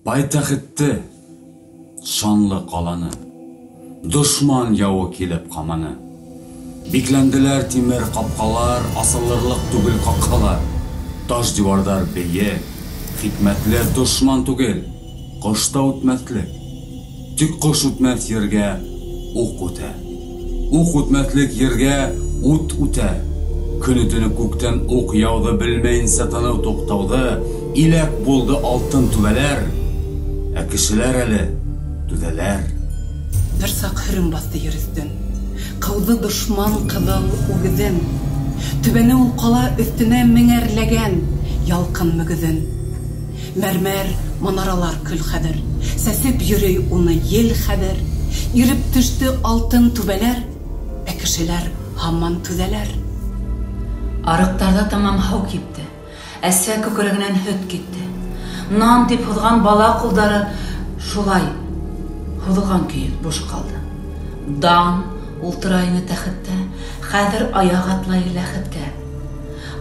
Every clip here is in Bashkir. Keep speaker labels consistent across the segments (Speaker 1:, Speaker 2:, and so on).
Speaker 1: Пайтәхетте, шанлы ҡаланы, дошман яуы килеп ҡаманы. Бикләнделәр тимер ҡапҡалар, асылырлыҡ түгел ҡапҡалар. Таш диуарҙар бейек, хикмәтле дошман түгел, ҡош та үтмәҫлек. Тик ҡош үтмәҫ ергә уҡ үтә. Уҡ үтмәҫлек ергә ут үтә. Көнө-төнө күктән уҡ яуҙы, белмәйенсә тыныу туҡтауҙы, иләк булды алтын түбәләр, ә кешеләр әле түҙәләр.
Speaker 2: Бер саҡ һөрөм баҫты ер өҫтөн, ҡыуҙы дошман ҡыҙыл үгеҙен. Төбәне ул ҡала өҫтөнә меңәрләгән ялҡын мөгөҙөн. Мәрмәр манаралар көл хәҙер, сәсеп йөрөй уны ел хәҙер. Иреп төштө алтын түбәләр, ә кешеләр һаман түҙәләр.
Speaker 3: Арыҡтарҙа тамам һыу кипте, әсә күкрәгенән һөт китте. Нан тип һуҙған бала ҡулдары шулай һуҙылған көйө буш ҡалды. Дан ултыра ине тәхеттә, хәҙер аяҡ атлай ләхеткә.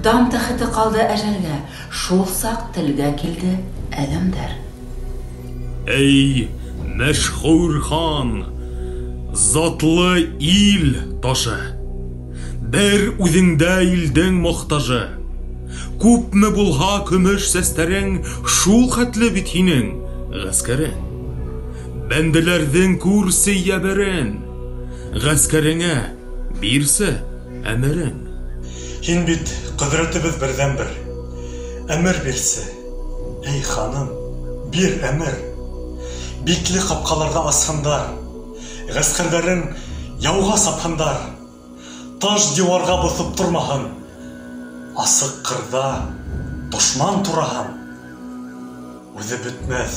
Speaker 3: Дан тәхете ҡалды әжәлгә, шул саҡ телгә килде әҙәмдәр.
Speaker 4: Эй, мәшһүр хан, затлы ил ташы, бер үҙеңдә илдең мохтажы. Күпме булһа көмөш сәстәрең, шул хәтле бит һинең ғәскәрең. Бәнделәрҙең күрсе йәберен, ғәскәреңә бирсе әмерең.
Speaker 5: Һин бит ҡөҙрәтебеҙ берҙән-бер, әмер бирсе, эй ханым, бир әмер. Бикле ҡапҡаларҙы асһындар, ғәскәрҙәрең яуға сапһындар. Таш диуарға боҫоп тормаһын, асыҡ ҡырҙа дошман тураһын. Үҙе бөтмәҫ,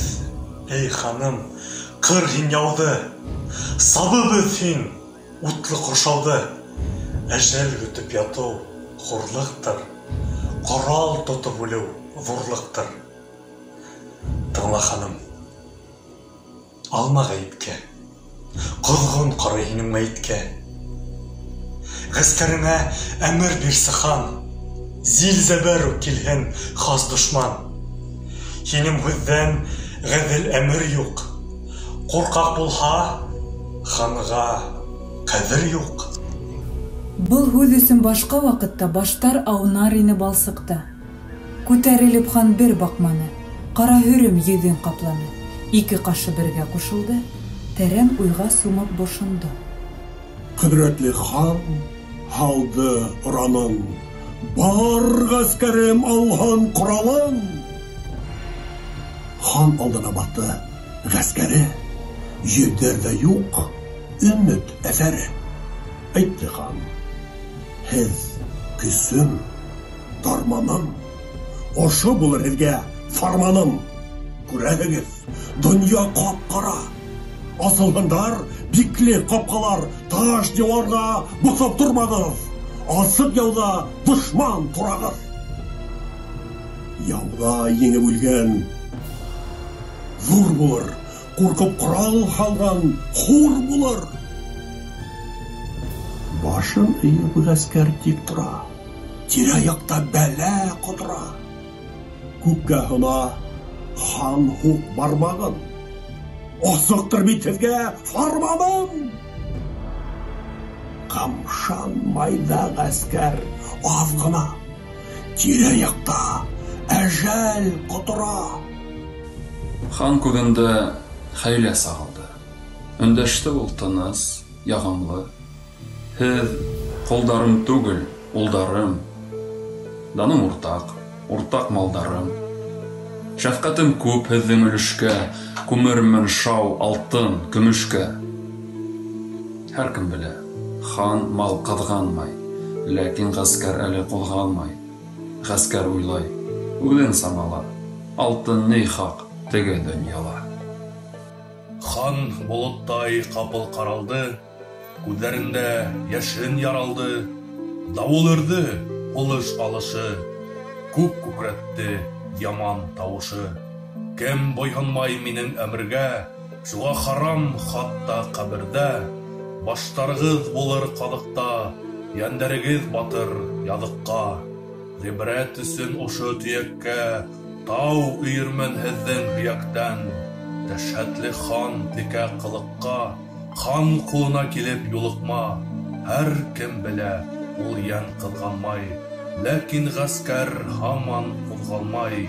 Speaker 5: эй ханым, ҡыр һин яуҙы, сабып өҙ һин утлы ҡоршауҙы. Әжәл көтөп ятыу хурлыҡтыр, ҡорал тотоп үлеү ҙурлыҡтыр. Тыңла, ханым, алма ғәйепкә, ҡоҙғон ҡарай һинең мәйеткә. Ғәскәреңә әмер бирсе хан, зил-зәбәр үк килһен хас дошман. Һинең һүҙҙән ғәҙел әмер юҡ, ҡурҡаҡ булһа, ханға ҡәҙер юҡ.
Speaker 6: Был һүҙ өсөн башҡа ваҡытта баштар аунар ине балсыҡта. Күтәрелеп хан бер баҡманы, ҡара һөрөм йөҙөн ҡапланы. Ике ҡашы бергә ҡушылды, тәрән уйға сумып бошондо.
Speaker 7: Ҡөҙрәтле хан һалды оранын, бар ғәскәрем алһын ҡоралын. Хан алдына баҫты ғәскәре, йөҙҙәрҙә юҡ өмөт әҫәре. Әйтте хан, һеҙ көсөм, дарманым, ошо булыр һеҙгә фарманым. Күрәһегеҙ, донъя ҡап-ҡара, асылһындар бикле ҡапҡалар, таш диуарға боҫоп тормағыҙ, асыҡ яуҙа дошман турағыҙ. Яуҙа еңеп үлгән ҙур булыр, ҡурҡып ҡорал һалған хур булыр. Башын эйеп ғәскәр тик тора, тирә-яҡта бәлә ҡотора. Күккә һона хан һуҡ бармағын, асыҡтыр бит һеҙгә фарманым. Ҡамшанмай ҙа ғәскәр аҙ ғына, тирә-яҡта әжәл ҡотора.
Speaker 8: Хан күҙендә хәйлә сағылды. Өндәште ул тыныс, яғымлы. Һеҙ ҡолдарым түгел, улдарым. Даным уртаҡ, уртаҡ малдарым. Шәфҡәтем күп һеҙҙең өлөшкә, күмермен шау алтын, көмөшкә. Һәр кем белә, хан мал ҡыҙғанмай, ләкин ғәскәр әле ҡуҙғалмай. Ғәскәр уйлай, үҙен самала, алтын ни хаҡ теге донъяла.
Speaker 4: Хан болоттай ҡапыл ҡаралды, күҙҙәрендә йәшен яралды. Дауыл өрҙө, һулыш алышы, күк күкрәтте яман тауышы. Кем буйһонмай минең әмергә, шуға харам хатта ҡәберҙә. Баштарығыҙ булыр ҡаҙыҡта, йәндәрегеҙ батыр яҙыҡҡа. Ғибрәт өсөн ошо төйәккә Тау өйөрмөн һеҙҙең һөйәктән. Дәһшәтле хан текә ҡылыҡҡа, хан ҡулына килеп юлыҡма. Һәр кем белә, ул йән ҡыҙғанмай, ләкин ғәскәр һаман ҡуҙғалмай.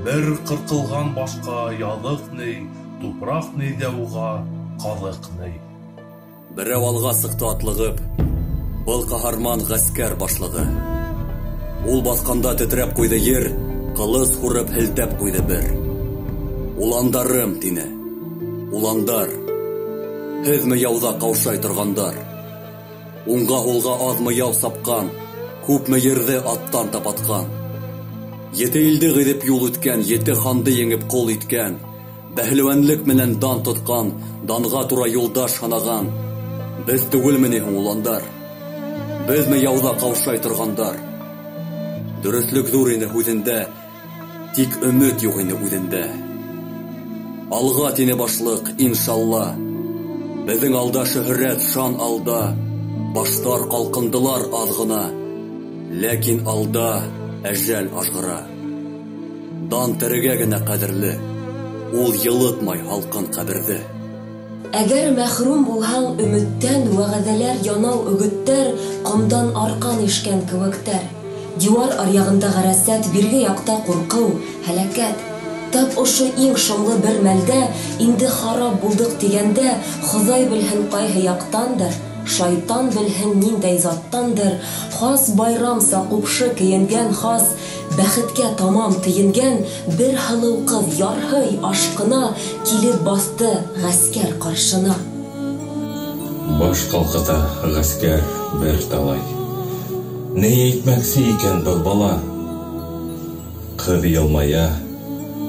Speaker 4: Бер ҡырҡылған башҡа яҙыҡ ни, тупраҡ ни ҙә уға ҡаҙыҡ ни.
Speaker 9: Берәү алға сыҡты атлығып, был ҡаһарман ғәскәр башлығы. Ул баҫҡанда тетрәп ҡуйҙы ер, ҡылыс һурып һелтәп ҡуйҙы бер. Уландарым, тине, уландар, һеҙме яуҙа ҡаушай торғандар? Уңға-һулға аҙмы яу сапҡан, күпме ерҙе аттан тапатҡан. Ете илде ғиҙеп юл үткән, ете ханды еңеп ҡол иткән, бәһлеүәнлек менән дан тотҡан, данға тура юлдаш һанаған. Беҙ түгелме ни һуң уландар? Беҙме яуҙа ҡаушай торғандар? Дөрөҫлөк ҙур ине һүҙендә, тик өмөт юҡ ине үҙендә. Алға, тине башлыҡ, иншалла. Беҙҙең алда шөһрәт, шан алда. Баштар ҡалҡындылар аҙ ғына, ләкин алда әжәл ажғыра. Дан терегә генә ҡәҙерле, ул йылытмай һалҡын ҡәберҙе.
Speaker 10: Әгәр мәхрүм булһаң өмөттән, вәғәҙәләр, янау, өгөттәр, ҡомдан арҡан ишкән кеүектәр. Диуар аръяғында ғәрәсәт, бирге яҡта ҡурҡыу, һәләкәт. Тап ошо иң шомло бер мәлдә, инде харап булдыҡ тигәндә, Хоҙай белһен ҡайһы яҡтандыр, шайтан белһен ниндәй заттандыр, хас байрамса ҡупшы кейенгән, хас бәхеткә тамам тейенгән бер һылыу ҡыҙ ярһый ашҡына килеп баҫты ғәскәр ҡаршына.
Speaker 11: Баш ҡалҡыта ғәскәр бер талай. Ни әйтмәксе икән был бала? Ҡыҙ йылмая,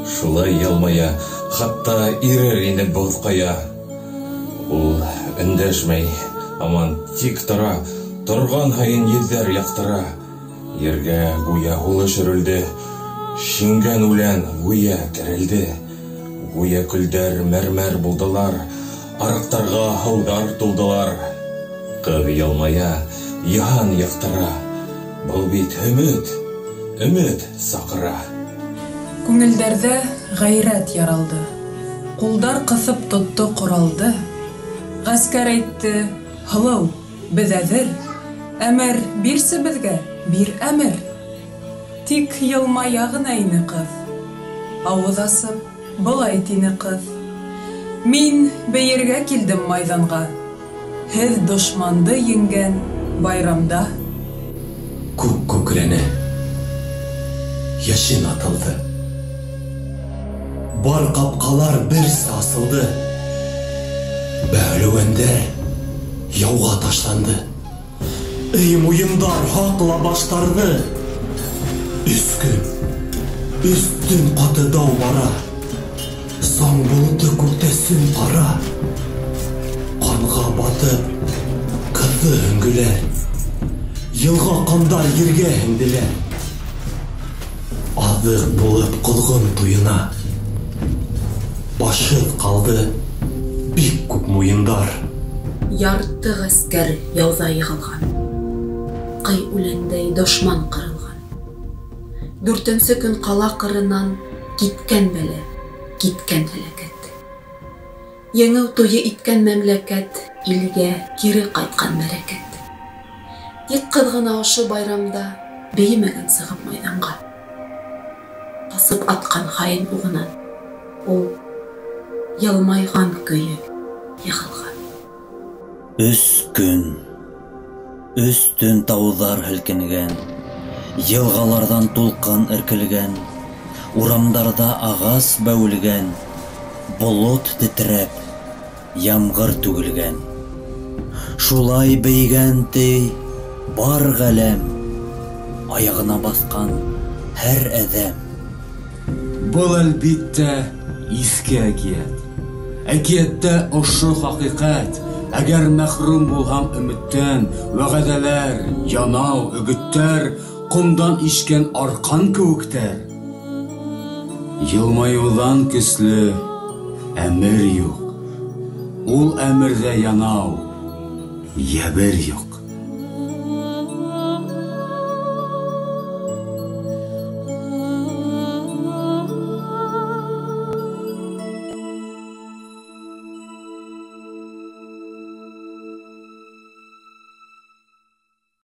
Speaker 11: шулай йылмая, хатта ирер ине боҙ ҡая. Ул өндәшмәй, аман тик тора, торған һайын йөҙҙәр яҡтыра. Ергә гүйә һулыш өрөлдө, шиңгән үлән гүйә терелде. Гүйә көлдәр мәрмәр булдылар, арыҡтарға һыуҙар тулдылар. Ҡыҙ йылмая, йыһан яҡтыра. Был бит өмөт, өмөт саҡыра.
Speaker 6: Күңелдәрҙә ғәйрәт яралды, ҡулдар ҡыҫып тотто ҡоралды. Ғәскәр әйтте: һылыу, беҙ әҙер, әмер бирсе беҙгә, бир әмер. Тик йылмая ғына ине ҡыҙ, ауыҙ асып былай тине ҡыҙ: мин бейергә килдем майҙанға, һеҙ дошманды еңгән байрамда.
Speaker 7: Күк күкрәне, йәшен атылды, бар ҡапҡалар берсе асылды. Бәһлеүәндәр яуға ташланды, эй муйындар һаҡла баштарҙы. Өс көн, өс төн ҡаты дау бара, саң болото күктә сөн ҡара. Ҡанға батып ҡыҙҙы һөңгөләр, йылға ҡандар ергә һеңделәр. Аҙыҡ булып ҡоҙғон туйына, башһыҙ ҡалды бик күп муйындар.
Speaker 12: Ярты ғәскәр яуҙа йығылған, ҡый үләндәй дошман ҡырылған. Дүртенсе көн ҡала ҡырынан киткән бәлә, киткән һәләкәт. Еңеү туйы иткән мәмләкәт, илгә кире ҡайтҡан бәрәкәт. Тик ҡыҙ ғына ошо байрамда бейемәгән сығып майҙанға. Ҡасып атҡан хаин уғынан ул йылмайған көйө йығылған.
Speaker 13: Өс көн, өс төн тауҙар һелкенгән, йылғаларҙан тулҡын эркелгән, урамдарҙа ағас бәүелгән, болот тетрәп, ямғыр түгелгән. Шулай бейгән ти бар ғәләм, аяғына баҫҡан һәр әҙәм.
Speaker 1: Был, әлбиттә, иҫке әкиәт. Әкиәттә ошо хәҡиҡәт. Әгәр мәхрүм булһаң өмөттән, вәғәҙәләр, янау, өгөттәр, ҡомдан ишкән арҡан кеүектәр. Йылмайыуҙан көслө әмер юҡ, ул әмерҙә янау, йәбер юҡ.